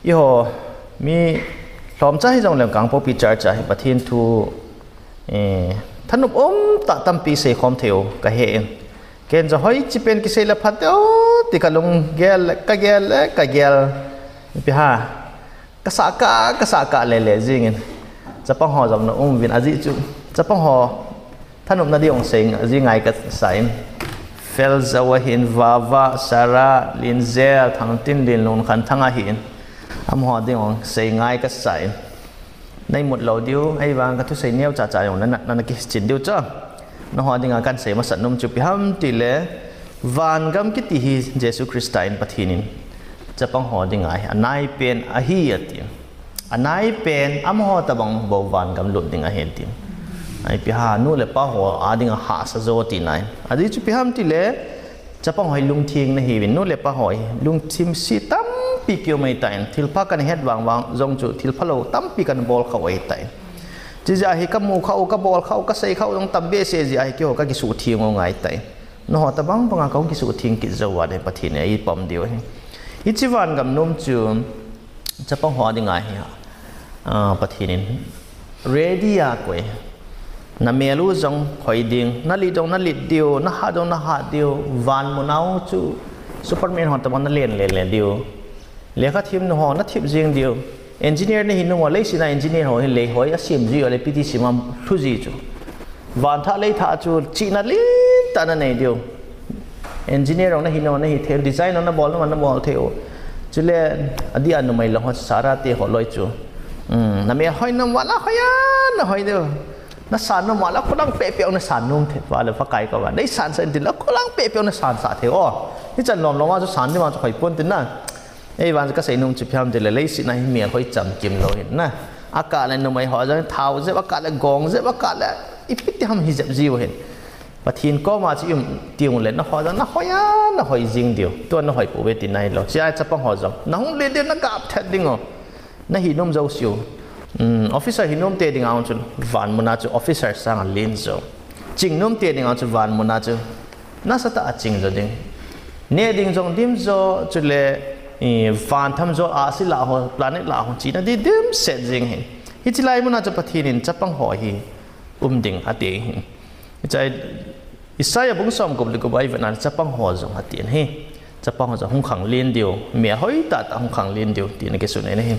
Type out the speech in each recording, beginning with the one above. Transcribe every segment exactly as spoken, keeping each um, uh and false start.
Eiho mi lhomcha hijongle Kangpokpi Church a hi Pathen thu, eh, thanop umtah tampi seikhom thei u kahe in. Ken jong hoiche pen kisei le phat ding ti kalung gel le, kagel le, kagel. Ipi ham. Kasah kah, kasah kah lele jingin. Chapang ho jong na um uvin ajeh chu. Chapang ho thanopna ding jong sei jing ngai kasa in. Fel Zau ahin, Vava, Sara, Linzel, Thangtinlin, Lunkhanthang ahin. Amaho ding jong sei ngai kasa in. Na imut lou diu, ahivang kathusei neocha cha jong na, na, na kichin diu chu. Nangho dinga kahin sei masat nom chu ipi ham tile, vangam kiti hi Jesu Christa in Pathen in chapang ho dinga hi anaipen ahi atin. Anaipen amaho tobang bou vangam lut ding ahi atin. Ipi ham, nu le pa ho a dinga hahsa jo tina ahi. Ajeh chu ipi ham tile, chapang ho hi lungtheng nahiuvin, nu le pa ho hi lungthim se tampi kium ahitan, thilpha kana het vang vang jong chu thilphalou tampi kana bol khah u ahitai. Chujeh a hi kamu khah u, kabol khah u, kasei khah u jong tam behseh jeh a hi keiho kakisuhtheng u ngai tai. Nangho tobang banga kahung kisuhtheng kit jou uva ding Pathen in eipom diu ahi. Hiche vangam nom chu chapang ho dinga hi, ah, Pathen in ready a koi. Na mel u jong hoi ding, na lit jong na lit diu, na hat jong na hat diu, van muna u chu Superman ho tobang na len le le diu. Lekha themnu ho na them jing diu. Engineer nahi nom uva, leiset a engineer ho hi lei hoi asem ji uva le P T C ma lhu ji chu. Van thah lei thah chu chihna lentah na nei diu. Engineer jong nahi nom uva nahi thei u, design jong nabol nom uva nabol thei u. Chule adeh a numei lang ho Sara te ho loi chu. Um, na mel hoi nom uva la hoi a na hoi diu. Na san nom uva la kholang pehpeh u na san nom thei uva le Pakai koma nei sansah in tin la kholang pehpeh u na sansah thei u. Hichan lom lom a chu san ding vang chu hoi pon tin na. Ahivang chu kasei nom chu ipi ham tile leiset a hi mel hoi chamkim lou ahin na. Akah le numei ho jong thao jep, akah le gong jep, akah le ipi ti ham hi jep jiu ahin. Pathen koma chu i um teng ule nangho jong na hoi a na hoi jing diu. Tua na hoi pouve tina ahilou. Chea chapang ho jong nahung len diu, na gap that ding u. Nahi nom jouseu. Um, officer hi nom te dinga chun van muna chu officer sanga len jo. Ching nom te dinga chu van muna chu nasatah a ching jo ding. Neh ding jong dim jo, chule, i, van tham jo, ahsi lah ho, planet lah ho, chihna di dimset jing ahi. Hiche lai muna chu Pathen in chapang ho hi um ding ati ahi. Hiche Isaiah bung somgup le gup a ivet na chapang ho jong atin ahi. Chapang ho jong hung khanglen diu, mel hoi tahtah hung khanglen diu, tina kisun ahi.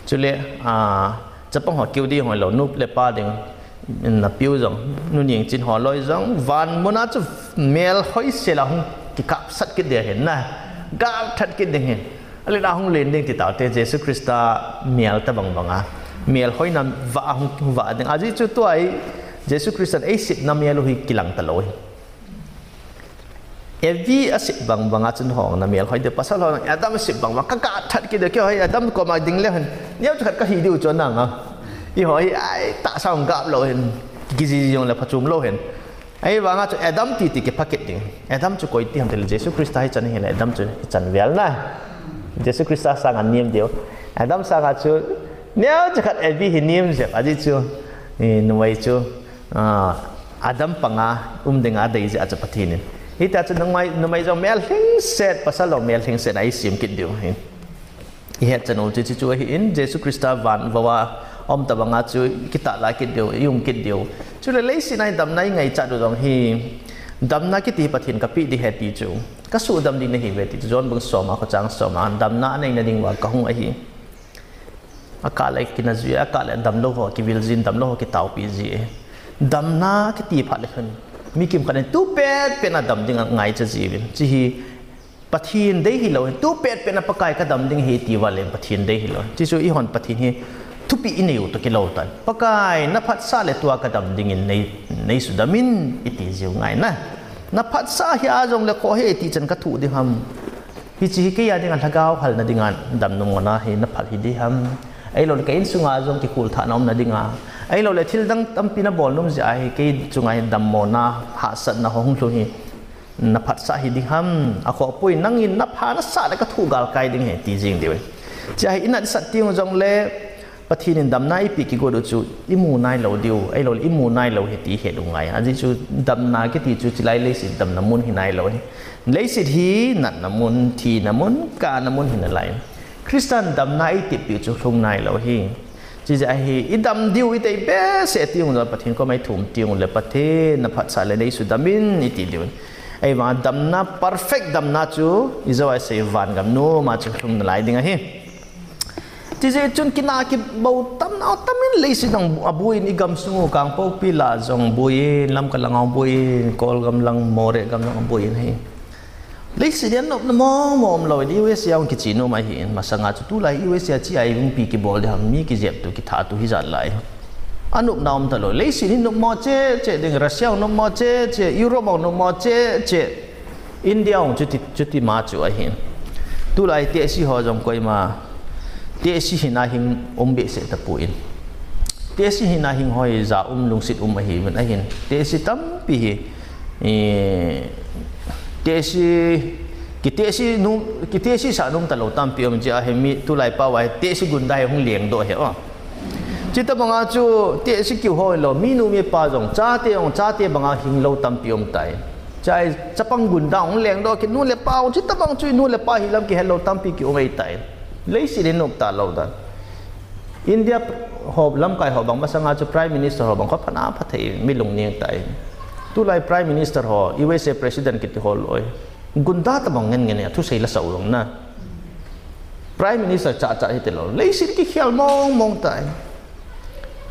Chule, a, chapang ho keu ding hoilou, nu le pa ding, napiu jong, Nu Nengchin ho loi jong, van muna chu mel hoisel a hung kikapsat kit ding ahin na, gap that kit ding ahin. Alet a hung len ding ti taute, Jesu Christa mel tobang banga, mel hoina vah a hung vah ding. Ajeh chu tua hi, Jesu Christan eisetna mel u hi kilang talou ahi. Evi aset bang banga chun hung na mel hoi diu, pasal ho Adam aset bang banga kagap that kit diu, keiho hi Adam koma ding leu hen, neocha khat kahi diu chu nanga. Eiho hi ai tahsa hung gap lou hen, kiji jong le phachom lou hen. Ahivanga chu Adam titi kipha kit ding. Adam chu koi ti ham tile Jesu Christa hichan hile Adam chu hichan vel na. Jesu Christa sanga nem diu. Adam sanga chu neocha khat Evi hi nem jep ajeh chu, i, numei chu, a, Adam panga um dinga adei jeh a chu Pathen in. Hitia chu numei, numei jong mel lhingset, pasal jong mel lhingset a eisem kit diu ahi. Ihet chan u chu, chu, chu ahin, Jesu Christa van vah a um tobanga chu kitahlang kit diu, i um kit diu. Chule leiset a hi damna ingaichat u jong hi, damna kiti hi Pathen kapeh ding ahi ti chu, kasuhdam ding nahiuve ti chu, John bung som a, kho chang som a, damna aneina ding uva kahung ahi. Akah le kina ji, akah le damlou ho kivil jin, damlou ho kitaopi ji. Damna kiti phat le hin, mi kimkhat in tu petpet na dam ding angaicha jiuvin. Hiche hi Pathen dei hilou hin, tu petpet na Pakai kadam ding ahi tiuva leng Pathen dei hilou hin. Hiche chu eihon Pathen hi thupeh inei u toh kilou tan. Pakai, naphatsah le tua kadam dingin nei, neisudam in iti jiu ngai na. Naphatsah hia jongle kho hi iti chan kathoh ding ham. Hiche hi kei a dinga lhagao halna dinga damna muna hi naphat hi ding ham. Ahiloule ka insunga jong kikhol thahna umna dinga. Ahiloule thildang tampi nabol nom jeh a hi kei chunga hi dammona, hahsatna ho hung lhung hi. Naphatsah hi ding ham, akhohpoi nangin napha nasah le kathoh galkai ding ahi ti jing diu ahi. Hiche hi inatsah teng jongle, Pathen in damna eipeh kigot u chu imu nailou diu, ahiloule imu nailou ahi ti ihet u ngai. Ajeh chu damna kiti chu hiche lai leiset damna mun hi nailou ahi. Leiset hi natna mun, thina mun, kana mun hi nalai. Christan damna i tipi chu lhung nailou hi. Chijeh a hi, i dam diu i tei behseh tiu le Pathen koma i thum tiu le Pathen na phatsah le nei sudam in i ti diu. Ahivang damna, perfect damna chu i jou a sei vangam numa chu lhung nalai ding ahi. Chijeh chun kina kibou tamna tamin leiset a buin i gamsung u Kangpokpi lah jong buin, Lamka lang a buin, Kolgam lang, Moreh gam lang buin hi. Leiset a nopna mong mong umlou, U S A hung kichi nom ahin, masanga chu tulai U S A chi a i vungpi kibol ding ham mi kijep tu kitha tu hijat lai. Anopna um talou, leiset hi nopmo cheh cheh ding, Russia nopmo cheh cheh, Europe nopmo cheh cheh. India hung chuti, chuti ma chu ahin. Tulai tehsi ho jong koima, tehsi hina hing um behseh tapon. Tehsi hina hing ho hi ja um lungset um ahiuvin ahin. Tehsi tampi hi, eh, tehsi, kitehsi nom, kitehsi sah nom talou tampi um jeh a hi mi tulai pao a hi tehsi gunda hi hung lengdoh hi o. Chuti banga chu tehsi kiu ho lou, mi nu mi pa jong, chate jong, chate banga hinglou tampi um tai. Chai, chapang gunda hung lengdoh kit, nu le pa jong, chuti bang chu nu le pa hi lam kihelou tampi kium ei tai. Leiset hi nop talou dan. India ho lamkai ho bang masanga chu Prime Minister ho bang kho phatna phathei mi lungning tai. Tulai Prime Minister ho, U S A President kiti ho loi. Gunda tabang ngen ngen a thusei la sau jong na. Prime Minister cha cha hi tilou. Leiset kikhel mong mong tai.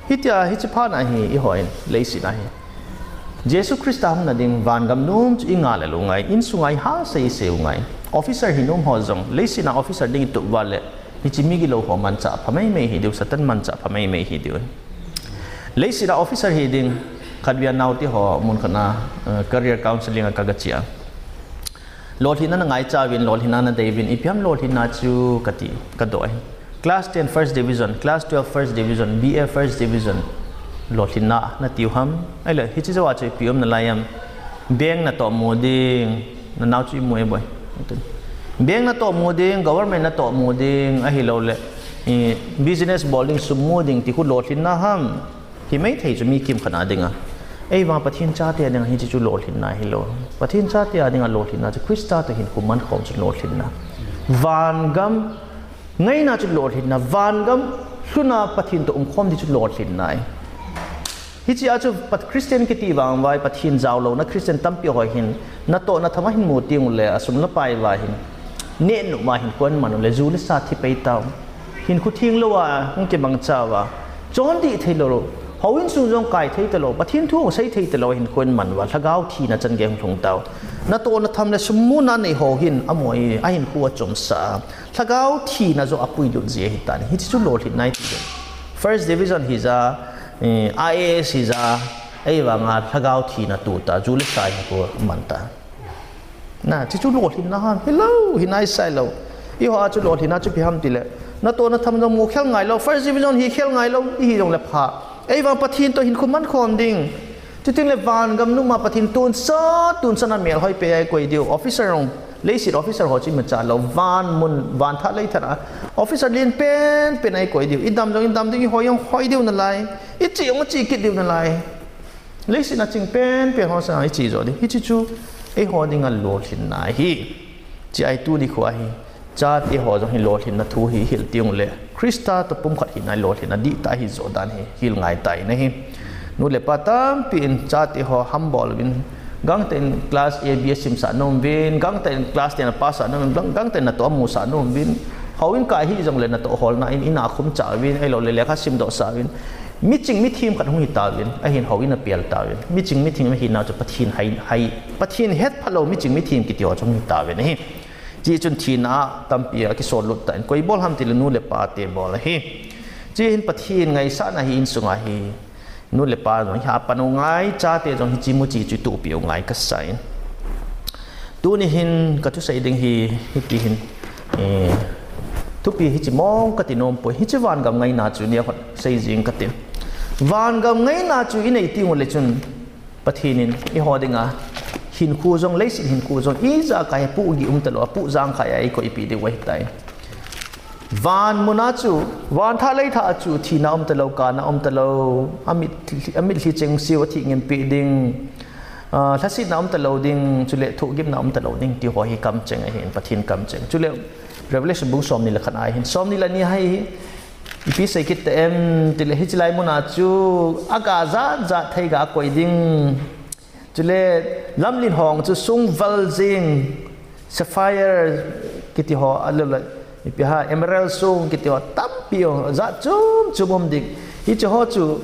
Hitia hichi phat a hi i hon leiset a hi. Jesu Christa hung na ding vangam nom chu i nga le lou ngai, insunga i ha sei sei u ngai. Officer hi nom ho jong, leiset a officer ding i tup uva le, hichi migilou ho manchah pha mei mei hi diu, Satan manchah pha mei mei hi diu. Leiset a officer hi ding, khatvei a naote ho mun khat a, eh, career counseling a ka ga chia. Lolhinna na ngaicha uvin, lolhinna na dei uvin, ipi ham lolhinna chu kati, ka doi. Class ten first division, class twelve first division, B A first division, lolhinna na tiu ham. Ahile, hichi jou a chu ipi um nalai ham. Bank na toh mu ding, na nao chu i mu e boi. Bank na toh mu ding, government na toh mu ding, ahilou le, eh, business bol ding, sum mu ding, ti khu lolhinna ham. Hi mei thei chu mi kimkhat a dinga. Ei vang Pathen chate a dinga hichi chu lolhinna hilou. Pathen chate a dinga lolhinna chu Christa toh hinkho mankhom chu lolhinna. Vangam ngaina chu lolhinna. Vangam lhuna Pathen toh umkhom di chu lolhinna ahi. Hichi a chu Pat-, Christian kiti vang vai Pathen jaolouna Christian tampi ho hin natoh natham a hin mu teng ule asum le pai va hin. Neh numa hin kon man ule ju le sa thi pei tau. Hinkho theng lou a, hung kimangcha uva. Chondih thei lou, houin sung jong kai thei talou, Pathen thu hung sei thei talou, hinkho in man uva, lhagao thina chan gei hung lhung tau. Natoh natham le sum muna nei ho hin, amoi, ahinkho achom sa. Lhagao thina jong apui lut ji ahi tan. Hichi chu lolhinna ahi ti. First division hi ja, eh, I A S hi ja, ei vanga lhagao thina tu ta, ju le sa hinkho man ta. Na, chi chu lolhinna ham, hilou, hi nai sai lou. Eiho a chu lolhinna chu ipi ham tile. Natoh natham jong mu khel ngai lou, first division hi khel ngai lou, ihi jong le pha. Ei vang Pathen toh hinkho mankhom ding. Chuting le vangam numa Pathen tonsot, tonsot a melhoi pei a i koi diu. Officer jong, leiset officer ho chu imacha lou, van mun, van thah lei thah a. Officer len pen pen a i koi diu. I dam jong, i dam ding, i hoi jong hoi diu nalai. I che jong che kit diu nalai. Leiset a ching pen pen ho sanga i che jo ding. Hichi chu eiho dinga lolhinna ahi. Chi a i tuni khu ahi. Chate ho jong hi lolhinna thu hi hil teng ule. Christa toh pumkhat hina lolhinna dihtah hi jo dan hi hil ngai tai nahi. Nu le pa tampi in chate ho hambol uvin. Gangtah in class A B a simsah nom uvin. Gangtah in class ten a pass sah nom uvin. Gang-, gangtah in natoh amusah nom uvin. Houin kai hi jong le natoh holna in, in a khum cha uvin. Ahilou le lekha simdoh sah uvin. Miching mithem khat hung hi tauvin, ahin houin apel tauvin. Miching mithem ahina chu Pathen hai, hai, Pathen hetpha lou miching mithem kiti ho chu hung hi tauvin ahi. Chi chun thina tampi a kisol lut tan. Koi bol ham tile nu le pa te bol ahi. Chi hin Pathen ngaisahna hi insunga hi. Nu le pa jong hi apan u ngai, chate jong hichi muchi chu tupi u ngai kasai. Tuni hin ka thusei ding hi, hiti hin, eh, thupi hichi mong kati nom poi, hichi vangam ngaina chu nia hon sei jing kati. Vangam ngaina chu i nei teng ule chun Pathen in eiho dinga hinkho jong, leiset hinkho jong, ijakai puh gih um talou, apuh jangkhai a eikoi pi diu ahi tai. Van muna chu, van thah lei thah a chu thina um talou, kana um talou, amit, amitlhi cheng siu athi ngim pi ding. Ah, lhasetna um talou ding, chule thohgimna um talou ding, ti ho hi kamcheng ahin, Pathen kamcheng. Chule Revelation bung somni le khat a hin, somni le ni a hi, ipi sei kit ta em, tile hiche lai muna chu, aga jat jat theiga akoi ding. Chule lamlen hong chu sung val jing, sapphire kiti ho, alou le, ipi ham, emerald sung kiti ho, tampi ho, jat chom chom um ding. Hiche ho chu,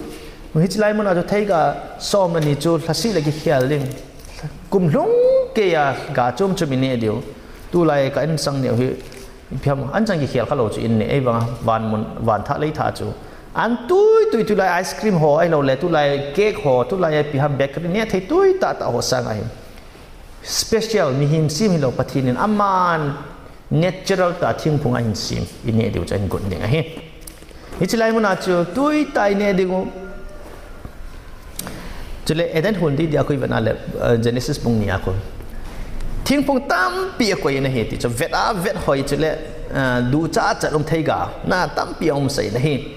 hiche lai muna chu theiga som le ni chu lhaset le kikhel ding. Kum lhung keiya ga chom chom ineh diu. Tulai ka insung neo hi, ipi ham, anchang kikhel khalou chu ineh, eivang van mun, van thah lei thah chu. An tui tui tulai ice cream ho ahilou le, tulai cake ho, tulai ipi ham bakery neh thei tui tah tah ho sang ahi. Special, mihem sem hilou Pathen in aman natural tah thingphung ahin sem, ineh diu chu ahin gon ding ahi. Hiche lai muna chu tui tah ineh diu. Chule Eden hon didi a koi vena le, eh, Genesis bung ni a koi. Thingphung tampi akoi in ahi ti chu vet a vet hoi chule, eh, ducha chat um theiga na tampi aum sei in ahi.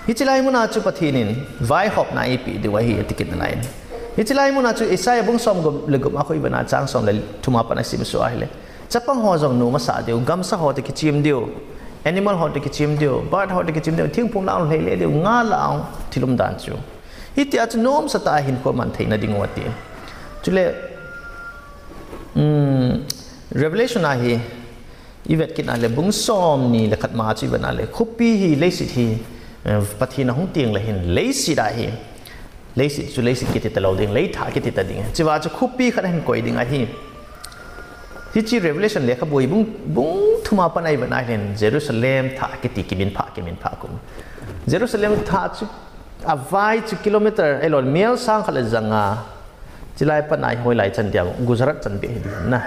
Hiche lai muna chu Pathen in vaihopna eipeh diu ahi ati kit nalai. Hiche lai muna chu Isaiah bung som gup le gup a koi vena chang som le thum a pat a simsuh ahile. Chapang ho jong nom asah diu, gamsa ho toh kichem diu, animal ho toh kichem diu, bird ho toh kichem diu, thingphung lah a hung lhai le diu, nga lah a hung thil umdan chu. Hitia chu nomsa tah a hinkho man theina diu ati. Chule, um, Revelation a hi, ivet kit a le bung somni le khat ma chu ivet a le, khopi hi leiset hi, eh, Pathen ahung teng le hin, leiset a hi, leiset chu leiset kiti talou ding, lei thah kiti ta ding. Chua chu khopi khat ahin koi ding ahi. Hiche Revelation lekhabu hi bung, bung thum a pat a ivet a hin Jerusalem thah kiti kimin phah, kimin phah kum. Jerusalem thah chu avai chu kilometer, ahilou le mile sang khat le janga. Chulai pat a hi hoilai chan dia, Gujarat chan beh hi ding na.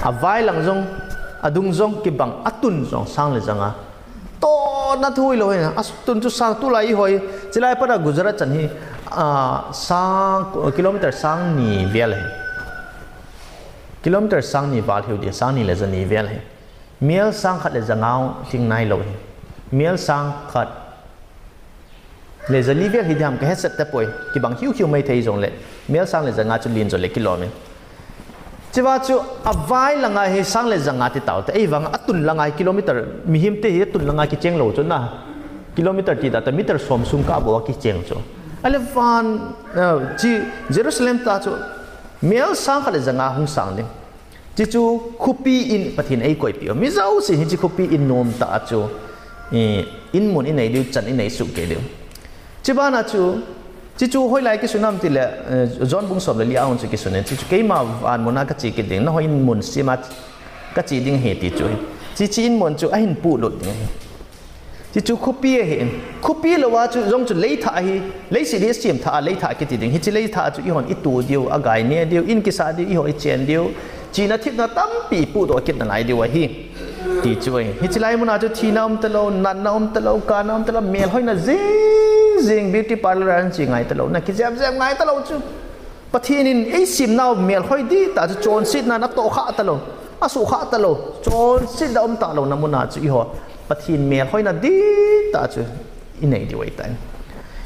Avai lang jong, adung jong kibang, atun jong sang le janga. Tona thu hilou hin, atun chu sang tulai hi hoi, chulai pat a Gujarat chan hi, ah, sang, kilometer sang ni vel ahi. Kilometer sang ni val hiu ding, sang ni le ja ni vel ahi. Mile sang khat le janga lhing nailou ahi. Mile sang khat le ja li vel hi diham ka hesat tapoi. Kibang hiu hiu mai thei jongle. Mile sang le janga chu len jongle kilom in. Chua chu avai langa hi sang le janga ti tau te. Eivang atun langa hi kilometer, mihem te hi atun langa kicheng lou chu na. Kilometer ti ta ta meter som sung kah bou a kicheng chu. Ahile van, eh, chi Jerusalem tah chu mile sang khat le janga hung sang ding. Chuchu khopi in Pathen eikoipeh u. Mi jousen hiche khopi in nom tah a chu, eh, inmun inei diu, chan inei soh kei diu. Chubana chu, chuchu hoilai kisun ham tile, eh, John bung som le li a hung chu kisun in. Chuchu keima van mun a kache kit ding, nahoi inmun sem a kache ding ahi ti chu. Chuche inmun chu ahin puilut ding ahi. Chuchu khopi ahin. Khopi lou a chu jong chu lei thah ahi. Leiset hi asem thah a lei thah kiti ding. Hiche lei thah chu eihon ito diu, agai ne diu, in kisah diu, eiho ichen diu. Chena thepna tampi ipuidoh kit nalai diu ahi. Ti chu ahi. Hiche lai muna chu thina um talou, natna um talou, kana um talou, melhoina jing jing beauty parlour a che ngai talou, na kijep jep ngai talou chu. Pathen in eisem nau melhoi dihtah chu chonsetna natoh khah talou, asuh khah talou, chonset a um talouna muna chu eiho Pathen melhoina dihtah chu inei diu ahitai.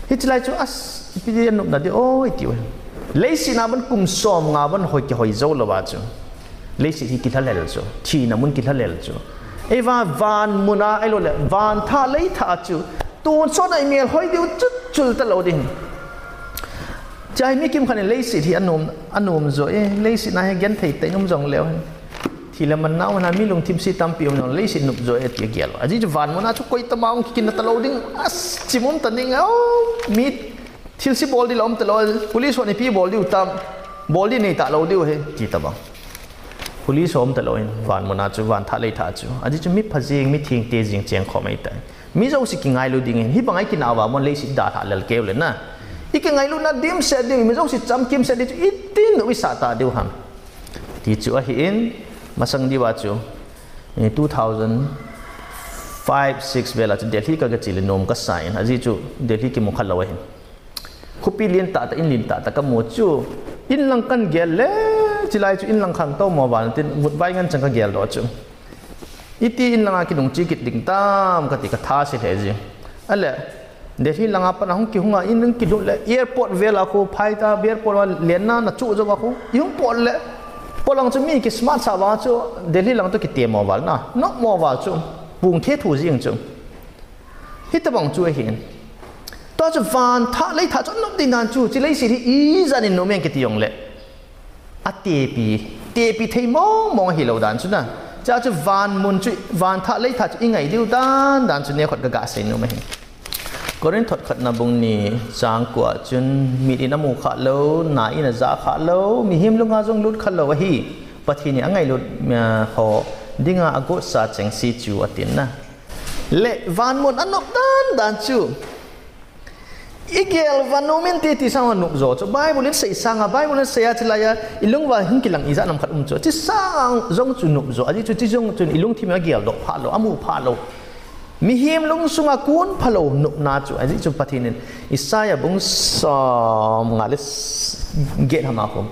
Hiche lai chu as, ipi dinga nopna ding oi tiu. Leiset a ban kum som nga ban hoi kihoi jou louva chu. Leiset hi kilhalel chu, thina mun kilhalel chu. Eiva van muna, ahilouleh van thah lei thah chu, tonsot a imelhoi diu chu chul talou ding. Chai mi kimkhat in leiset hi anom, anom jo e, leiset na hi genthei tah in um jongleu hen. Thi le man nau na mi lungthim se tampi um jong leiset nop jo e ti agel. Ajeh chu van muna chu koitama hung kikinna talou ding, as, chim um ta ding, oh, mi Thilse bol ding la um talou, police hon ipi bol diu tam, bol ding nei talou diu ahi, ti tabang. Police ho um talou in, van muna chu, van thah lei thah chu. Ajeh chu mi pha jing, mi thengte jing cheng khom ahitai. Mi jouse kingailu ding in, hibang a ikinah uva mon leiset dalha lel keu le na. Ikingailuna dimset ding, mi jouse chamkimset ding chu, itin u isah ta diu ham. Ti chu ahin, masang diuva chu, eh, two thousand five six vel a chu Delhi ka, kache le nom kasa in, ajeh chu Delhi kimu kha lou ahin. Khopi lentah tah, in lentah tah kamu chu, in lang kagel le, chulai chu in lang khangtou mo val tin, vutvai ngen chang kagel doh chu. Iti in langa kinung che kit ding tam kati katha se lheh jing. Ahile, Delhi langa pat a hung kihunga in hung kilut le airport vel a khu, Phaita airport a lenna na chu jo a khu. I hung pot le, polang chu mi kismart sa vang chu Delhi lang to kitemo val na. Nopmo val chu. Pung the thu jing chu. Hitabang chu ahin. Tua chu van thah lei thah chu nop ding dan chu, chi leiset hi ijat in nom em kiti jongle. Atepi, tepi thei mong mong hilou dan chu na. Chua chu van mun chu, van thah lei thah chu i ngai diu dan dan chu neokhat ka ga sei nom ahi. Korinth thot khatna bung ni chang ko a chun, mit in amu kha lou, na in aja kha lou, mihem lunga jong lut kha lou ahi. Pathen in angailut, eh, ho dinga agotsa chengse chu atin na. Le van mun anop dan dan chu. I gel van nom inte ti sang a nop jo chu. Bible in sei sang a, Bible in sei a chi lai a, i lung va hung kilang ijat nam khat um chu. Chi sang jong chu nop jo. Ajeh chu chi jong chun i lungthim a gel doh pha lou, amu pha lou. Mihem lungsunga kun pha lou nopna chu. Ajeh chu Pathen in Isaiah bung som nga le s-, get hama khum.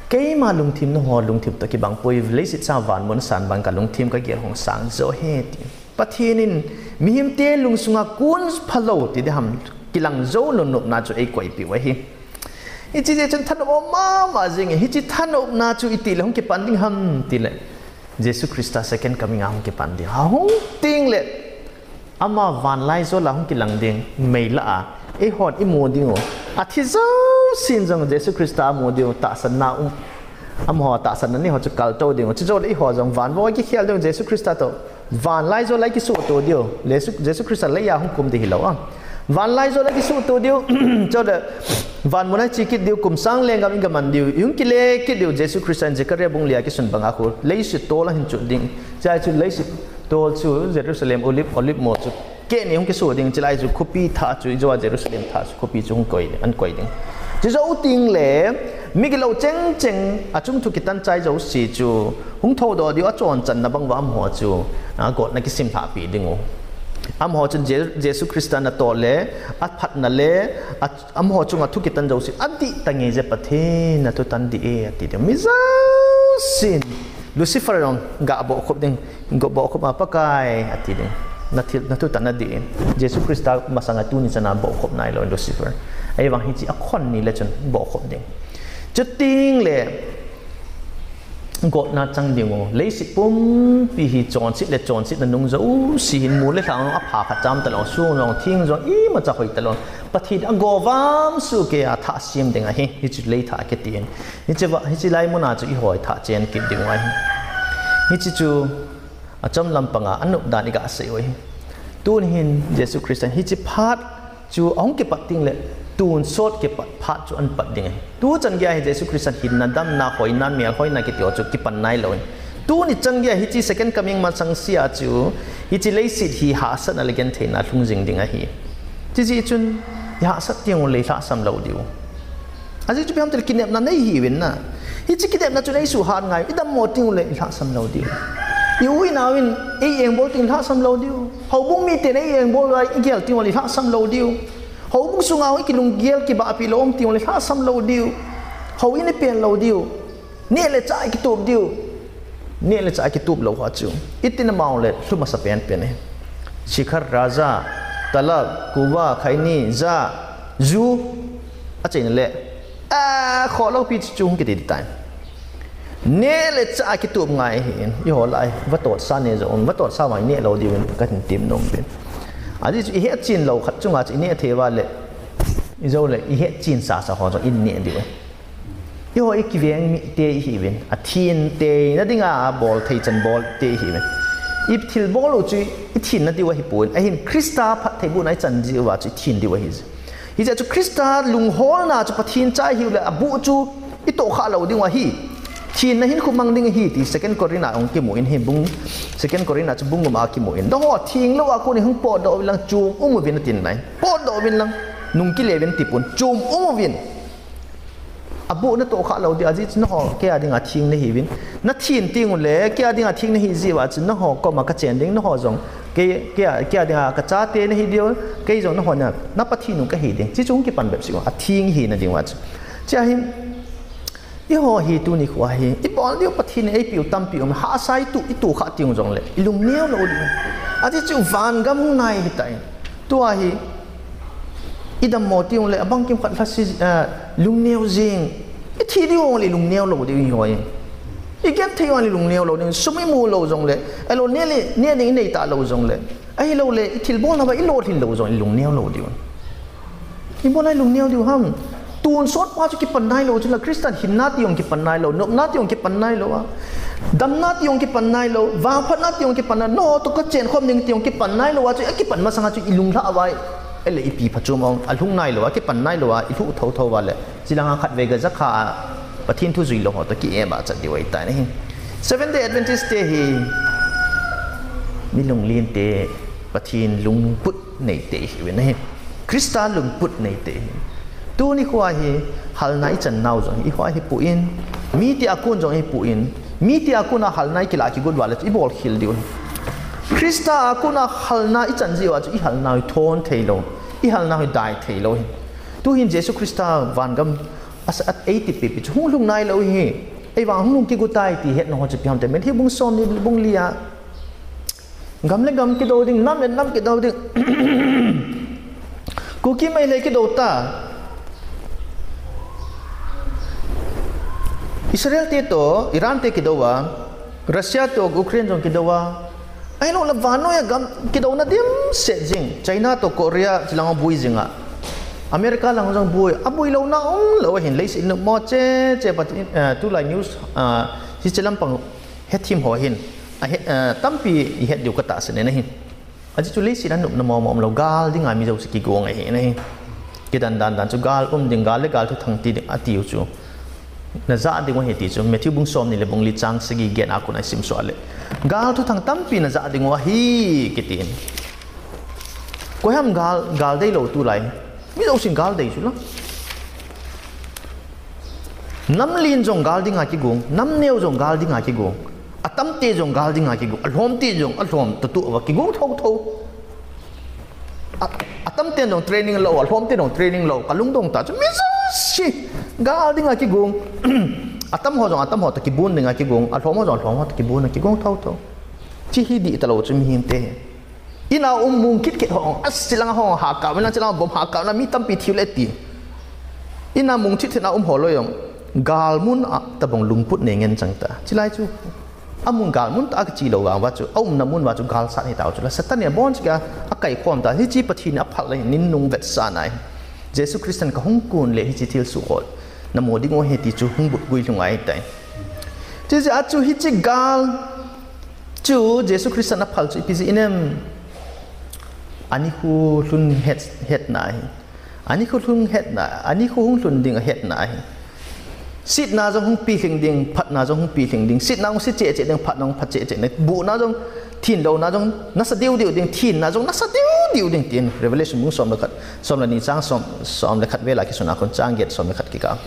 Keima lungthim nangho lungthim toh kibang poi, leiset sang van mun san bang ka lungthim ka gel hung sang jo ahi ti. Pathen in mihemte lungsunga kun pha lou ti ding ham kilang jou lou nopna chu eikoipeh u ahi. Hiche jeh chun thanop um mama jing e, hiche thanopna chu iti le hung kipan ding ham ti le. Jesu Christa second coming a hung kipan ding. Ahung teng le. Ama vanlaijol a hung kilang ding, mei lah a, eihon imu diu. Athi jousen jong Jesu Christa amu diu, tahsanna um. Amaho tahsanna ni ho chu kaltou diu. Chujou le eiho jong van vo kikhel diu, Jesu Christa toh. Vanlaijol a kisuhto diu. Jesu, Jesu Christa lei a hung kum ding hilou a. Vanlaijol a kisuhto diu. Chule van mun a che kit diu, kum sang lenggam i ga man diu. I hung kile kit diu, Jesu Christa in Zechariah bung li a kisun bang a khu. Leiset tol a hin chu ding. Chai chu leiset tol chu Jerusalem Olive, Olive mo chu. Keh ni hung kisu ding, chilai chu khopi thah chu, ijou a Jerusalem thah chu, khopi chu hung koi, an koi ding. Chujou teng le, migilou cheng cheng, achung thu kitan chai jouse chu, hung thoudoh diu, achon channa bang uva amaho chu, a, gotna kisim lhah pi ding u. Amaho chun Je-, Jesu Christa natong le, aphatna le, a, Amaho chunga thu kitan jouse, adih tange je Pathen, nathu tan dih e, ati ding. Mi jousen, Lucifer jong ga bohkhup ding, ga bohkhup a Pakai, ati ding. Nathil, nathu tan adih e. Jesu Christa masanga tuni chana bohkhup nailou Lucifer. Ahivang hiche akhon ni le chun bohkhup ding. Chuteng le, Gotna chang ding u, leiset pumpi hi chonset le chonsetna nung jouse hin mol le lhang jong apha khat cham talou, song jong, thing jong, imacha hoi talou. Pathen agovam soh kei a thah sem ding ahi, hichu lei thah kiti in. Hiche va, hiche lai muna chu eiho thah chen kit ding u ahi. Hiche chu achom lam panga anop dan iga sei u ahi. Tun hin Jesu Christa hiche phat chu ahung kipat teng le, tonsot kipat phat chu ahin pat ding ahi. Tu chan geiya hi Jesu Christa hinna, damna, hoina, melhoina kiti ho chu kipan nailou in. Tuni chan geiya hiche second coming masang sea chu, hiche leiset hi hahsatna le gentheina lhung jing ding ahi. Chujeh chun, ihahsat teng uleh ilhahsam lou diu. Ajeh chu ipi ham itile kinepna nei hiuvin na. Hiche kinepna chu nei suhat ngai, idammo teng uleh ilhahsam lou diu. I u i nao in ei engbol teng ilhahsam lou diu. Houbung miten ei engbol uva igel teng uleh ilhahsam lou diu. Houbung sunga hung ikilunggel kibahpi lou um teng uleh ilhahsam lou diu. Houin ipel lou diu. Neh le chah ikitup diu. Neh le chah ikitup lou ho chu. Itin ama uleh lhu masa penpen e. Shikhar, raja, talab, kuva, khaini, ja, ju. Achaina le. A, khoh lou pi chu hung kiti tai. Neh le chah kitup ngai ahin, eiho lai, vatotsa neh jong um, vatotsa vang neh lou diuvin, kahin tem nom uvin. Ajeh chu ihetchen lou khat chunga chu ineh thei uva le, ijou le, ihetchen sasa ho jong ineh diu. Eiho ikiveng mite ihiuvin, athin teina dinga bol thei chan bol te ihiuvin. Ithilbol u chu ithin na diu ahipon, ahin Christa phattheibohna ichan diu va chu ithin diu ahi. Hijeh chun Christa lungholna chu Pathen cha ihiu le abuh chu itohkhah lou diu ahi. Thenna hinkho mang ding ahi ti Second Corinth a hung kimun ahi bung, Second Corinth a chu bung gup a kimun. Nangho thenglou a kon in hung potdoh uvin lang chom um uvin atin nai. Potdoh uvin lang nung kile uvin tipon chom um uvin. Abuh natohkhah lou diu ajeh chu nangho kei a dinga theng nahiuvin. Nathen teng uleh kei a dinga theng nahi jeh uva chu nangho koma kachen ding nangho jong. Kei, kei a, kei a dinga kachate nahi diu, kei jong nangho na, na Pathen u kahi ding. Chuchu hung kipan bep seh u, atheng hina diu va chu. Chua hin, eiho hi tuni khoa hi, ibol diu Pathen in eipeu tampi um, hahsa itu, itohkhah teng jongle, ilung neo lou diu. Ajeh chu van gam hung nai hitai. Tua hi, I dammo ti jongle, abang kimkhat lhasi, eh, lungneo jing. I thi di jongle lungneo lou di hoi. I genthei jongle lungneo lou di. Sum i mu lou jongle. Elo ne le, ne ding i nei ta lou jongle. Ahilou le, i thilbolna va i lolhin lou jongle lungneo lou di. Ibola i lungneo diu ham. Tonsot pa chu kipan nailou chu la Christian hinna ti jong kipan nailou, nopna ti jong kipan nailou a. Damna ti jong kipan nailou, vangphatna ti jong kipan nai, no to ka chen khom ding ti jong kipan nailou a chu, a kipan masanga chu i lunglha vai. Ele ipi phachom ong, a lhung nailou a, kipan nailou a, i lhu tho tho va le. Chilanga khat ve ga jakha a, Pathen thu jui lou ho to ki e ba chat di vai ta ni. Seventh Day Adventist te hi, mi lunglen te, Pathen lungput nei te hi ve na hi. Christa lungput nei te hi. Tuni khoa hi halna i chan nau jong hi, i khoa hi pu in, mi ti a kon jong hi pu in, mi ti a kon a halna i kila kigot va le i bol khil diu. Christa a kon a halna i chan jiu a chu i halna hi thon thei lou, i halna hi dai thei lou hi. Tu hin Jesu Christa vangam a sa at ei ti pi pi chu hung lhung nailou hi. Ei vang hung lhung kigot tai ti het na ho chu pi ham te men hi bung som ni bung li a. Gam le gam kido ding, nam le nam kido ding. Kuki mai le kido ta. Israel te to, Iran te kido a, Russia to, Ukraine jong kido a. Ahilou le vannoi a gam kido na dim set jing. China to Korea, chilang bui jing a. America lang jong bui, a bui lou na um lou hin leiset in mo che, che pat, eh, tulai news, ah, hi chilam pang Hethem ho hin, a het, eh, tampi i het diu ka tahsan e na hin. Ajeh chu leiset a nopna mong mong um lou, gal dinga mi jouse kigong ahi na hin. Kidan dan dan chu gal um ding, gal le gal thuthang ti ding ati u chu. Na ja ding u ahi ti chu, Matthew bung som ni le bung li chang sagi get a kon a i sim suh le. Gal thuthang tampi na ja ding u ahi kiti in. Koi ham gal, gal dei lou tulai. Mi jousen gal dei chu la. Nam lin jong gal dinga kigong, nam neo jong gal dinga kigong, a tamte jong gal dinga kigong, a lhomte jong a lhom tatu va kigong tho tho. A, a tamte jong training lou, a lhomte jong training lou, ka lungdong ta chu mi jouse gal dinga kigong. A tam ho jong a tam ho ta kibun dinga kigong, a lhom ho jong a lhom ho ta kibun a kigong tho tho. Chi hi di ta lou chu mihem te. Ina um mung kit kit ho, a chilang ho ha ka, na chilang bom ha ka, na mi tampi thiu le ti. Ina mung thit thit na um ho lou jong, gal mun a tabang lungput nei ngen chang ta. Chilai chu, a mun gal mun ta a kichi lou vang va chu, a umna mun va chu gal sat hi tau chu la. Satan in a bon chu ka, a kai khom ta, hichi Pathen in a phal le, nin nung vetsahna hi. Jesu Christan ka hung kun le, hichi thil suhol. Na mo ding u ahi ti chu, hung but gui lhung ai tai. Chi chi a chu hichi gal, Chu Jesu Christan a phal chu ipi jeh inem? Ani khu lhun het, hetna ahi. Ani khu lhun hetna, ani khu hung lhun ding a hetna ahi. Sitna jong hung pilhing ding, phatna jong hung pilhing ding. Sitna hung sit cheh cheh ding, phatna hung phat cheh cheh ding. Buhna jong, thinlouna jong nasa diu diu ding, thinna jong nasa diu diu ding tin. Revelation bung som le khat, som le ni chang som, som le khat vel a kisun a kon chang get som le khat kikah.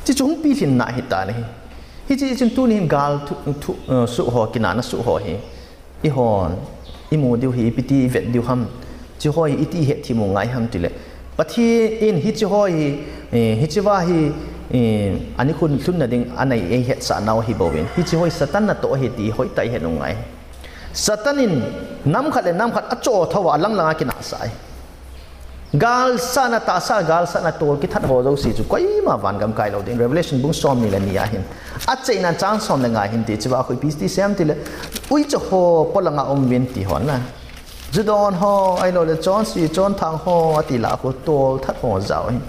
Chi chu hung pilhinna ahi ta le hi. Hichi chun tuni hin gal thu, thu, eh, suh ho, kinahna suh ho hi. I hon, i mu diu hi, ipi ti i vet diu ham. Chi ho hi, iti i hetthem u ngai ham ti le. Pathen in hichi ho hi, eh, hichi va hi, eh, ani khu lhunna ding, a nei ei hetsah nau hi bou in. Hichi ho hi Satan natoh ahi ti, hoitah i het u ngai. Satan in nam khat le nam khat a cho tho a, a lang lang a kinahsah ahi. Gal sahna, tahsa gal sahna tol kithat ho jouse chu koima vangam kai lou ding. Revelation bung som ni le ni a hin. A cheina chang som le nga hin ti chu va khu ipi ti sem ti le. Uicha ho polanga um uvin ti hon na. Ju don ho, ahilou le chonse, chonthang ho, ati la khu tolthat ho jao hin.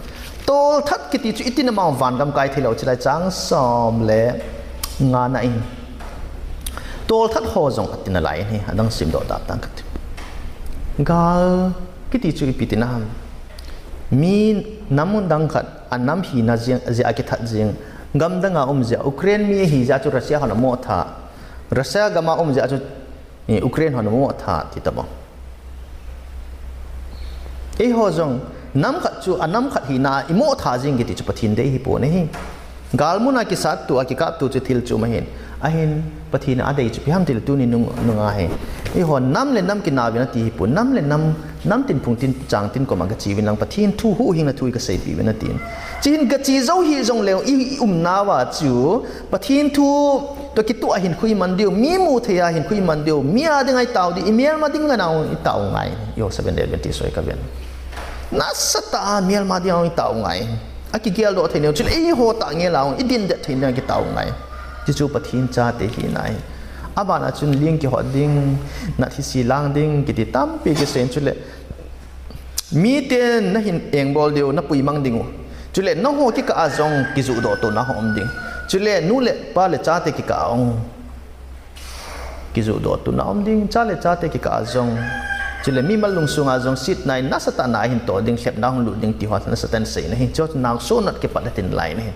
Tolthat kiti chu itin amau vangam kai thei lou chilai chang som le nga na in. Tolthat ho jong atin alai hi, adang simdoh tah tang kati. Gal kiti chu ipi tina ham. Mi nam mun dang khat, a nam hina jeng, jeh a kithat jeng. Gam danga um jeh a, Ukraine mi ahi jeh a chu Russia hon amo tha. Russia gama um jeh a chu, eh, Ukraine hon amo tha, ti tabang. Eiho jong, nam khat chu, a nam khat hina, imo tha jeng kiti chu Pathen dei hi pon ahi. Gal muna kisat tu, a kikap tu chu thil chu mahin. Ahin, Pathen a dei chu ipi ham ti le tuni nung, nunga hi. Eiho, nam le nam kinauvin ati hi pon, nam le nam, nam tin phung tin, chang tin koma gachi uvin lang Pathen thu huhhingna thu hi kaseipi uvin atin. Chi hin gachi jou hi jong leu, i, i umna uva chu, Pathen thu, to kitu a hin khu iman diu, mi mu thei a hin khu iman diu, mi a ding a itao diu, i melma ding a nau itao ngai, eiho Seventh Day Adventist ho hi kaven. Nasatah a melma dinga hung itao ngai. Akigeldoh thei nau, chule eiho tah ngel a hung idindet thei nau kitao ngai. Chuchu Pathen chate hina ahi. Abana chun ling kihot ding, nathise lang ding, kiti tampi kisei in chule. Miten nahin engbol diu, napuimang diu. Chule nangho kikah a jong kijohdoh tona hung um ding. Chule nu le pa le chate kikah a hung kijohdoh tona um ding, cha le chate kikah a jong. Chule mimal lungsunga jong setna in nasatah na ahin toh ding, lhepna hung lut ding, tiho nasatah in seina ahi. Chuchu nang sonat kipat atin lai ahi.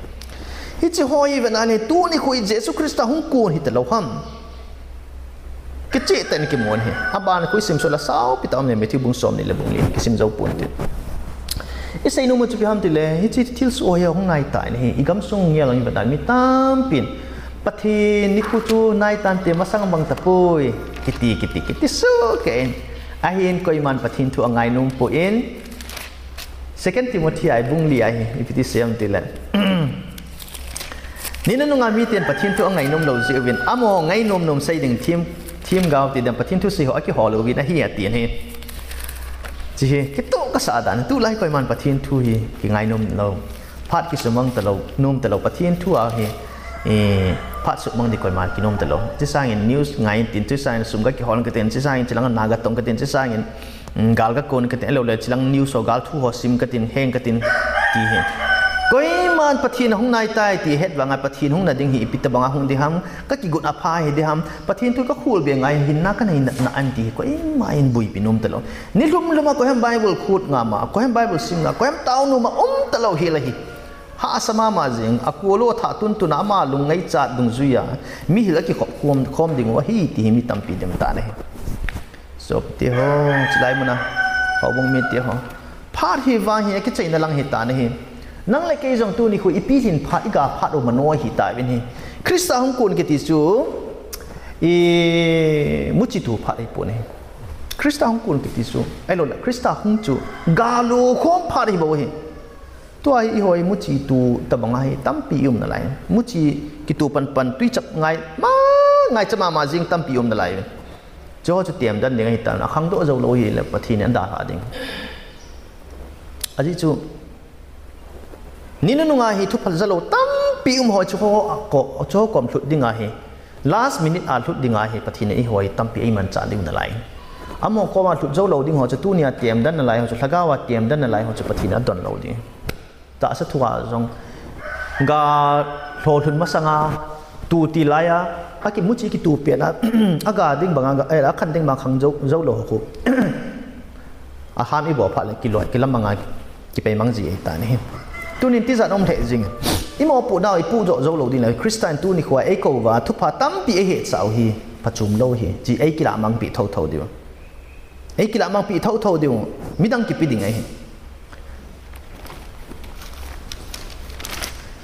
Hiche ho hi vena le, tuni khu Jesu Christa hung kon hita lou ham. Kicheh tah in kimun ahi. Aban khu isim suh le asao pi tah um e, Matthew bung somni le bung li, kisim jou ponte. Isei nom u chu ipi ham tile, hiche thilsoh hi hung nai tai ahi. Igamsung ngel a vena mi tampin Pathen nikho chu nai tante, masang bang tapoi, kiti, kiti, kiti soh kei in. Ahin koiman Pathen thu angai nom poi. Second Timothy a bung li a hi, ipi ti asei em tile. Ni nunung a miten Pathen thu angai nom lou jeh uvin, amaho ngai nom nom sei ding them, themgao ti dan Pathen thu sei ho akihol uvin ahi ati ahi. Hiche hi kitoh kasah dan, tulai koiman Pathen thu hi kingai nom lou. Phat kisumang talou, nom talou, Pathen thu a hi, eh, phat sumang ding koiman kinom talou. Hiche sangin news ngai intin, hiche sangin sum kakihol katin, hiche sangin chilang a na katong katin, hiche sangin, mm, gal kakon katin, ahilou le chilang news ho gal thu ho sim katin, heng katin, ti hi. Koiman Pathen ahung nai tai ti het vanga Pathen hung na ding hi ipi tabanga hung ding ham, kakigot apha hi ding ham, Pathen thu kakhol be ngai hinna kanei na, na an ti hi koiman boipi nom talou. Ni lhum lhum a koiham Bible khut ngam a, koiham Bible sim a, koiham tao nom a um talou hel ahi. Hahsa mama jing, akolo tha tun tun a ama lung ngaichat dungjuia, mi hil akikhop khom, khom ding u ahi ti hi mi tampi dem tan ahi. Sopite ho, chulai muna, houbung mite ho. Phat hi vang hi akichaina lang hi tan ahi. Nang le kei jong tuni khu ipi hin phat iga phat u mano hi tauvin ahi. Christa hung kon kiti chu, i, muchi tu phat hi pon ahi. Christa hung kon kiti chu, ahilou le, Christa hung chu, galo khom phat hi bou ahi. Tua hi eiho hi muchi tu tabang ahi tampi i um nalai. Muchi kitu pan pan tui chap ngai ma, ngai chap mama jing tampi i um nalai. Chuho chu tem dan ding ahi tan, akhangdoh jou lou hile Pathen in adalha ding. Ajeh chu, ni nunung a hi thu phalou tampi um ho chuho a ko, chuho kom lhut ding ahi. Last minute a lhut ding ahi, Pathen in eiho hi tampi eimanchah diu nalai. Amaho koma lhut jou lou ding ho chu tunia tem dan nalai ho chu, lhagao a tem dan nalai ho chu Pathen in adon lou ding. Tahsa thu a jong ga lholhun masanga tu ti laiya, akimuchi kitu pet a, aga ding banga, eh, akhan ding banga khang jou, jou lou ho khu. Aham ibol phat le kiloi, kilam banga Kipei mang ji ahi tan ahi. Tunin tijat um lheh jing. Imopohnau ipoh jo jou lou ding le, Christa in tuni khoa eikou uva, thupha tampi eihetsah u hi, phachom lou hi, chi eikilah mangpeh thotho diu. Eikilah mangpeh thotho diu, midang kipe ding ahi.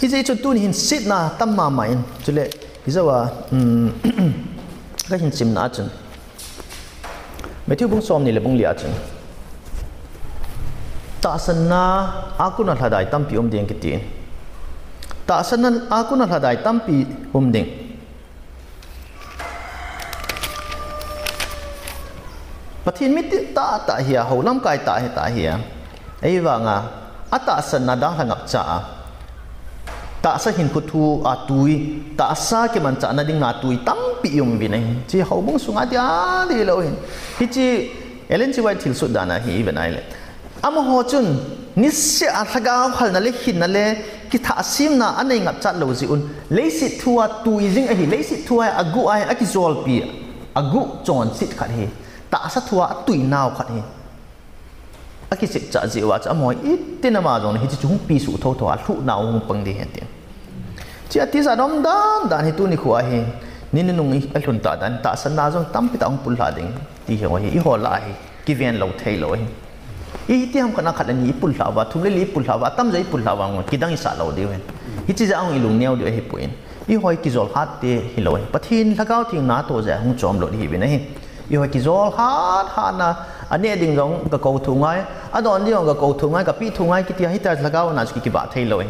Hijeh chun tuni hin setna tam mama in, chule, hijou a, um, kahin simna a chun. Matthew bung somni le bung li a chun. Tahsanna a kona lhadai tampi um ding kiti. Tahsanna a kona lhadai tampi um ding. Pathen mi ti tahtah hi a, hou lamkai tah hi tah hi a. Ahivanga, atahsanna dalha ngapcha a. Tahsa hinkho thu a tui, tahsa kimanchahna dinga tui tampi i um uvin ahi. Chi houbung sunga dia lilou hin. Hichi Ellen G. White thilsut dan a hi i vet a ahile. Amaho chun, niseh a lhagao halna le hinna le kithahsemna anei ngapchat lou jeh un, leiset thu a tui jing ahi, leiset thu a aguh a akijolpi, aguh chonset khat hi, tahsa thu a atuinau khat hi. Akichepchah jeh uva chu amaho itin ama jong hiche chu hung pesuh thotho a lhuhnau hung pang ding ahi tin. Chia tijat um dan dan hi tuni khoa hi, ni nunung alhun tah dan, tahsanna jong tampi tah hung pullha ding, ti hi, eiho lah a hi, kiven lou thei lou ahi. Itiham khat a khat le ni ipullha uva, thum le li ipullha uva, atamjo ipullha uva, kidang isah lou diu ahi. Hiche jeh a hung ilung neo diu ahipoi. Eiho hi kijol hat te hilou ahi. Pathen Lhagao Theng natoh jeh a hung chom lut ihiuvin ahi. Eiho hi kijol hat hat na, aneh ding jong kakou thou ngai, adon ding jong kakou thou ngai, kapeh thou ngai, kiti a hitia Lhagao na chu kikibah thei lou ahi.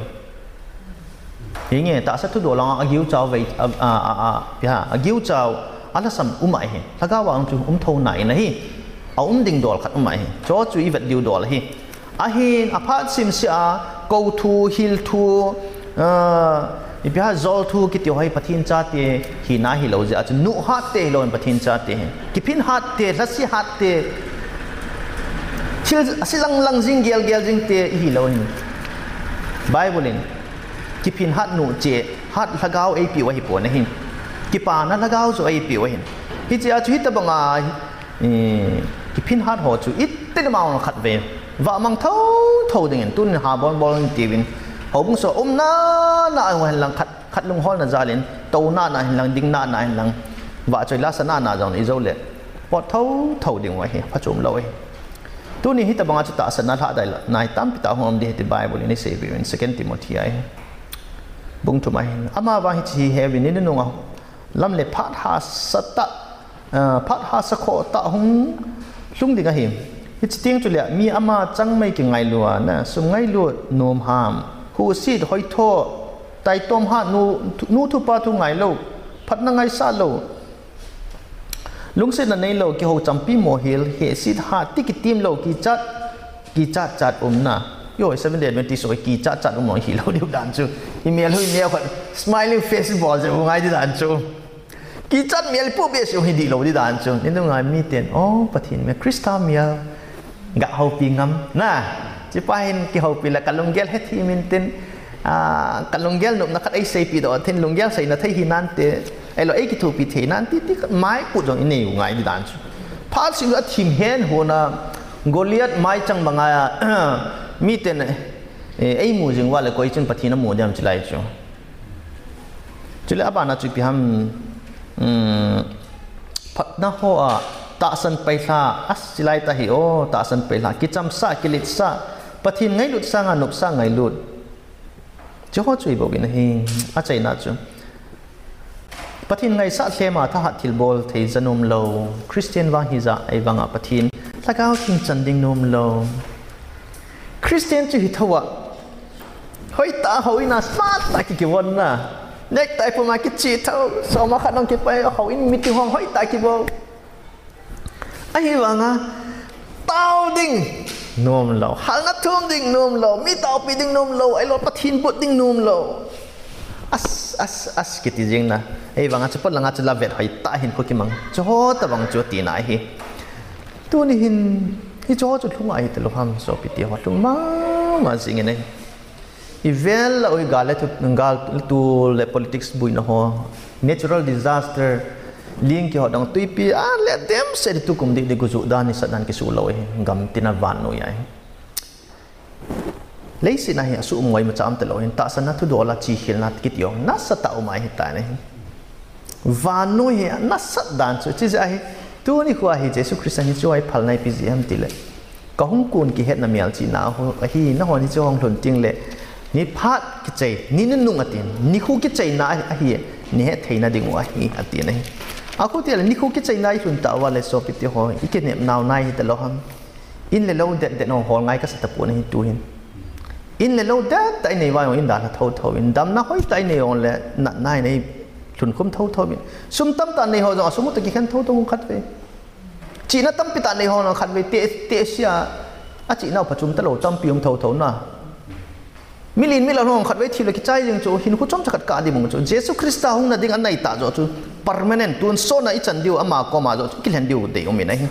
Hinge, tahsa thudol a agiu chau vei, a, a, a, a, pia, agiu chau, alhasam um ahi. Lhagao a chu um thou nai in ahi. Aum ding dol khat um ahi. Chu chu ivet diu dol ahi. Ahin, aphat simse a, kou thu, hil thu, ah, ipi ham jol thu kiti ho hi Pathen chate hina hilou jeh a chu, nuh hat te hilou in Pathen chate hi. Kiphin hat te, lhase hat te, thil ase lang lang jing, gel gel jing te ihi lou hin. Bible in, kiphin hat nuh cheh, hat lhagao eipeh u ahi pon ahi. Kipana lhagao chu eipeh u ahi. Hiche a chu hitobang a, eh, kiphin hat ho chu itih ma ong khat ve. Vah mang tho tho dingin, tunin ha bol bol in tiuvin. Houbung sunga um na na a hin lang khat, khat lungholna jal in, tou na na hin lang, ding na na hin lang. Vah choi la sa na na jong ijou le. Pot tho tho ding u ahi, phachom lou ahi. Tuni hitobang a chu tahsan a lhadai la, nai tampi tah hung um ding ahi ti Bible in eisei uvin, Second Timothy a hi. Bung thum a hin. Ama vang hiche hi heuvin, ni nunung a lam le phat hahsa tah, ah, phat hahsa khoh tah hung lhung ding ahi. Hiche teng chule mi ama changmai kingailu a, na, sum ngailut, nom ham, huhsit, hoitho, taitom hat, nu, nu thu pa thu ngailou, phatna ngaisah lou, lungsetna neilou, kihou champi mohil, hehset hat, ti kitem lou, kichat, kichat chat umna. Yo, Seventh Day Adventist ho kichat chat um lou hilou diu dan chu. Imel hu imel khat, smiling face bol jeh u ngai ding dan chu. Kichat mel pu be se u hi dihlou ding dan chu. Ni nunga miten, oh, Pathen mel, Christa mel. Ga houpi ngam. Na, hiche pa hin kihoupi le ka lunggel hethem intin, ah, ka lunggel nopna khat eiseipi doh, thin lunggel seina thei hinante, ahilou, eikithopi thei nante, ti khat mai pu jong inei u ngai ding dan chu. Phat seh a thim hen hon a, Goliath mai chang banga, miten, eh, eimu jing uva le koi chun Pathen amu dem chulai chu. Chule abana chu ipi ham, um, phatna ho a, tahsan pailha, ase lai ta hi o, tahsan pailha, kichamsah, kiletsah, Pathen ngailut sanga nopsah ngailut. Chuho chu ibouvin ahi, achaina chu. Pathen ngaisah lhem a thahat thilbol thei ja nom lou, Christian vang hija, ahivanga Pathen lhagao theng chan ding nom lou. Christian chu hi thou a, hoitah a houin a smart tah a kikivon na. Necktie pum a kiche thou, soma khat nong kipai, houin meeting hong hoitah a kibol. Ahivanga, tao ding nom lou, halna thum ding nom lou, mi taopi ding nom lou, ahilou Pathen but ding nom lou. As, as, as, kiti jing na. Ahivanga chu pot langa chu la vet hoitah a hin khu kimang. Chuho tobang chu tina ahi. Tuni hin, hicheho chu lhung ahi talou ham, sopite ho, lhung mama jingin ahi. Ivel a ui gal le tu, gal tu le politics buina ho, natural disaster, ling kiho dang tuipi, a le dem se tukum di, di guju dan ni sa dan kisu lou ahi, gam tina vannoi ahi. Leiset a hi asuh um ngoi macha um talou hin, tahsan a thudol a chihilna kiti jong nasatah um ahi tai. Vannoi hi nasat dan chu, chujeh a hi, tuni khoa hi Jesu Christa hi chu eiphalna ipi jeh ham tile, kahung kon kihetna melchihna ho, ahi, nahon hichu hung lhun tengle, ni phat kichai, ni nunung atin, nikho kichaina ahi, ni hethei na dingu ahi, atin ahi. Akhu tile, nikho kichaina ilhun tauva le sopite ho, ikinepnau nai hitalou ham. In le lou det det hong hol ngai kasa tapon ahi tuhin. In le lou det tah inei uva jong in dalha thotho in, damna hoitah inei jongle natna in eilhunkhum thotho in. Sum tamtah nei ho jong asum u toh kikhen thotho khatvei. Chihna tampi tah nei ho jong khatvei te, te sia, achihna u phachom talou tampi um thotho na. Milen milal ho khatvei thile kichai jing chu, hinkho chomcha khat kah ding um chu. Jesu Christa hungna ding anei tah joh chu, permanent, tonsot na ichan diu, ama koma joh chu kilhen diu dei um in ahi.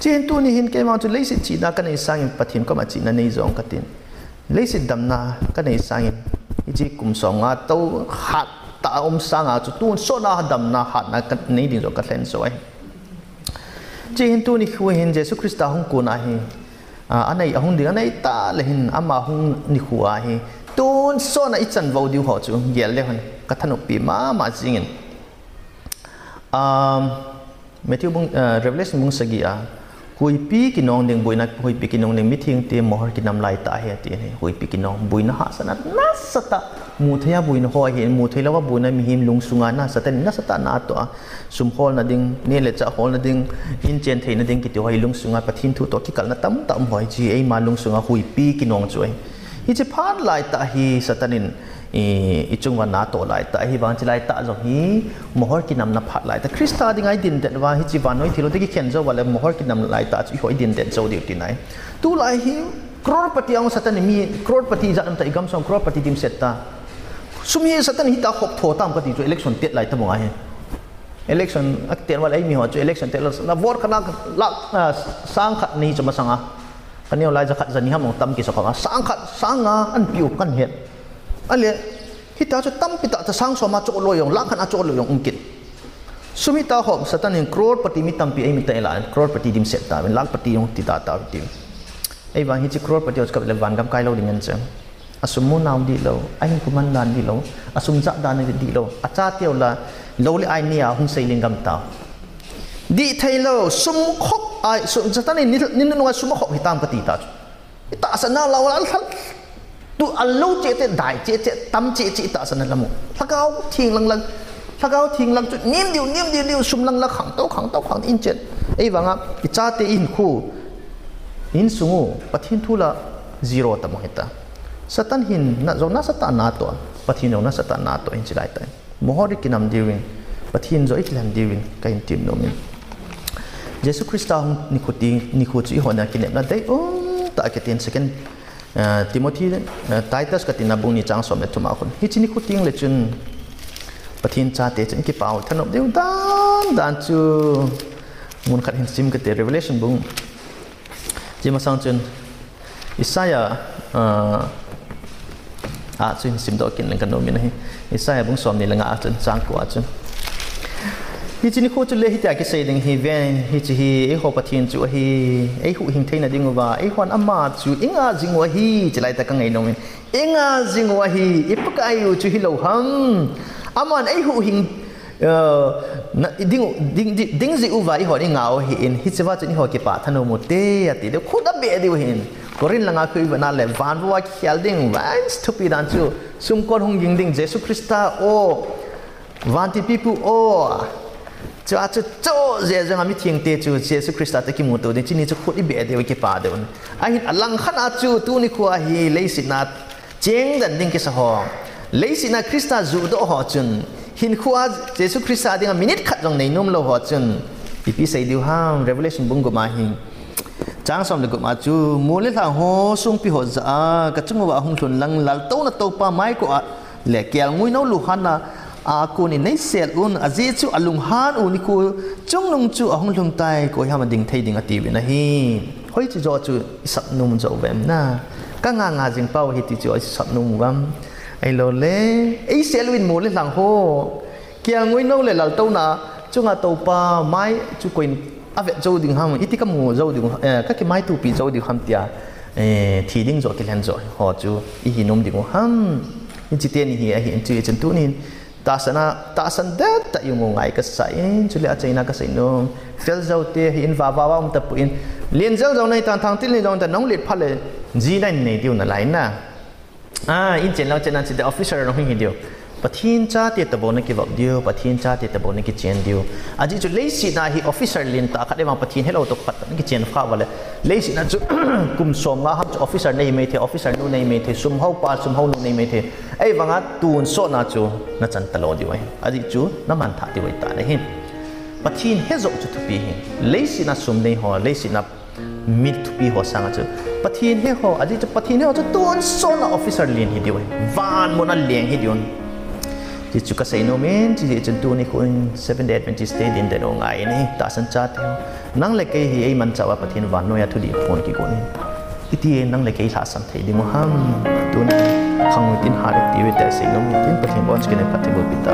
Chuin tuni hin keima chu leiset chihna kanei sangin Pathen koma chihna nei jong katin. Leiset damna kanei sangin, hiche kum somnga tou hat tah a um sanga chu tonsot na damna hatna kanei ding joh kalhen joh ahi. Chuin tuni khu hin Jesu Christa hung kon ahi. A, anei, ahung ding anei tah le hin ama hung nikho ahi. Tonsot na ichan vou diu ho chu gel le hin kathanoppi mama jingin. Um, Matthew bung, uh, Revelation bung sagi a, huipi kinong ding boina, huipi kinong ding mithengte mohor kinam laitah ahi ati ahi. Huipi kinong boina hahsatna nasatah, muthei a boina ho ahi, muthei louva boina mihem lungsunga nasatah, nasatah natoh a, sum holna ding, neh le chah holna ding, in chen theina ding kiti ho hi lungsunga Pathen thu toh kikalna tamtah um ho hi, hiche eima lungsunga huipi kinong chu ahi. Hiche phat laitah hi Satan in I, ichunguva natoh laitah, ahivang hiche laitah jong hi mohor kinamna phat laitah. Christa dinga idindet uva, hiche vannoi thil u toh kikhen jou uva le mohor kinam laitah chu eiho idindet jou diu tina ahi. Tulai hi Crorepati ang Satan in mi, crorepati jat um ta, i gamsung crorepati dimset ta. Sum hi Satan in hita khop tho tam kati chu election tet lai tabang ahi. Election a tet val ei mi ho chu election tet la, na vote khat na lakh, ah, sang khat ni chu masanga. Ka neo lai ja khat ja ni ham ong tam kisa kha. Sang khat, sang nga an piu kan het. Ale, hita chu tampi ta, ta sang som a cho lo jong, lakh khat a cho lo jong um kit. Sum hita khop Satan in crorepati mi tampi ei mi ta ila, crorepati dimset ta, lakhpati jong ti ta ta ti. Ei vang hichi crorepati ho chu kap le van gam kai lo ding an che. A sum mu nau di lo, a hin kuman dan di lo, a sum ja dan di lo, a cha teu la, lo le ai ni a hung sei ling gam ta. Di thei lo, sum khop ai, sum Satan in ni, ni nunga sum khop hitam kati ta chu. I tahsan na lo, a lhal, tu a lo che che, dai che che, tam che che, i tahsan na lamu. Lhagao thing lang lang, lhagao thing lang chu, nim diu, nim diu, diu, sum lang lang, khang to, khang to, khang in che. Ei vanga, i chate in khu, in sung u, Pathen thu la zero ta mo hita. Satan hin, na, jo na Satan na to, Pathen jo na Satan na to, in chi lai ta. Mohori kinam diuvin, Pathen jo i kilhem diuvin, ka in tim nom in. Jesu Christa hung nikhu ti, nikhu chu i hona kinepna dei um ta kitin second, eh, Timothy, eh, Titus ka tina bung ni chang som le thum a khun. Hichi nikhu ting le chun Pathen chate chun kipau thanop diu dan dan chu mun khat hin sim kate Revelation bung. Chi masang chun Isaiah, ah, a chun sim doh kin leng ka nom in ahi. Isaiah bung som ni le nga a chun chang ko a chun. Hichi nikhu chu le hitia kisei ding hi ven, hichi hi eiho Pathen chu ahi, ei huhhing theina ding uva, eihon ama chu i nga jing u ahi, chi lai ta ka ngai nom in. I nga jing u ahi, i Pakai u chu hi lo ham. Aman ei huhhing Eh, na, ding, ding, ding, ding ji uva i hon i ngau hi in, hichi va chun i ho kipa thanom u te, ati deu, khut a be diu hin. Korin langa khu i vana le, van va khel ding, van thupi dan chu, sumkon hung ging ding, Jesu Christa o, vantilpipu o, chu a chu cho je jeng a mi thing te chu, Jesu Christa te kimu to ding, chini chu khut i be diu, kipa diu. Ahin a lang khan a chu, tuni khu a hi, leiset na, Cheng dan ding kisa ho. Leiset na Christa judoh ho chun. Hinkho a Jesu Christa dinga minute khat jong nei nom lou ho chun. Ipi sei diu ham, Revelation bung gup a hin. Chang som le gup a chu, mol le lhang ho songpi ho jah a, ka chung uva hung lhun lang laltouna Toupa mai ko a le kelngoi nou luhan a, a kon in nei sel un, ajeh chu a lunghan u nikho chungnung chu ahung lhung tai, koi ham a ding thei ding ati uvin ahi. Hoiche jo chu i sap nom jo uvem na. Ka nga nga jing pau hi ti chu i sap nom uvem. Ahilou le, ei sel uvin mol le lhang ho. Kelngoi nou le laltouna chunga Toupa mai chu koiin a vet jo ding ham, iti ka mu jo ding, eh, ka kimaitopi jo ding ham tia, eh, thi ding jo kilhen jo ho chu i hi nom ding u ham. Hichi teni hi ahi in chu i chun tunin, Tahsan a, tahsan det tah i um u ngai kasa in, chule achaina ka sei nom. Fel jou te hi in va va va um tapon. Lien jel jong nei tan thang til ni jong ta nong let pha le ji nai nei diu nalai na. A, in chen lang chen an chi te officer nong hi hi diu. Pathen chate tabou na kivop diu, Pathen chate tabou na kichen diu. Ajeh chu leiset na hi officer lien tah khat e vang Pathen helou toh khat na kichen kha uva le. Leiset na chu kum som nga ham chu officer nei mai thei, officer nu nei mai thei, sum hao pa, sum hao nu nei mai thei. Ahivanga tonsot na chu na chan talou diu ahi. Ajeh chu na man thah diu ahi tan ahi. Pathen he joh chu thupi ahi. Leiset na sum nei ho, leiset na mi thupi ho sanga chu Pathen he ho, ajeh chu Pathen he ho chu tonsot na officer lien hi diu ahi. Van mun a leng hi diu. Hichu ka sei nom in, hichun tuni khun Seventh Day Adventist te din den u ngai in ahi, tahsan chate ho. Nang le kei hi eimanchah uva Pathen vannoi a thudih phon kigon in. Hiti nang le kei lhahsam thei ding u ham. Tuni khang tin ha le ti ve te sei nom in tin Pathen bon skin Pathen bo pita.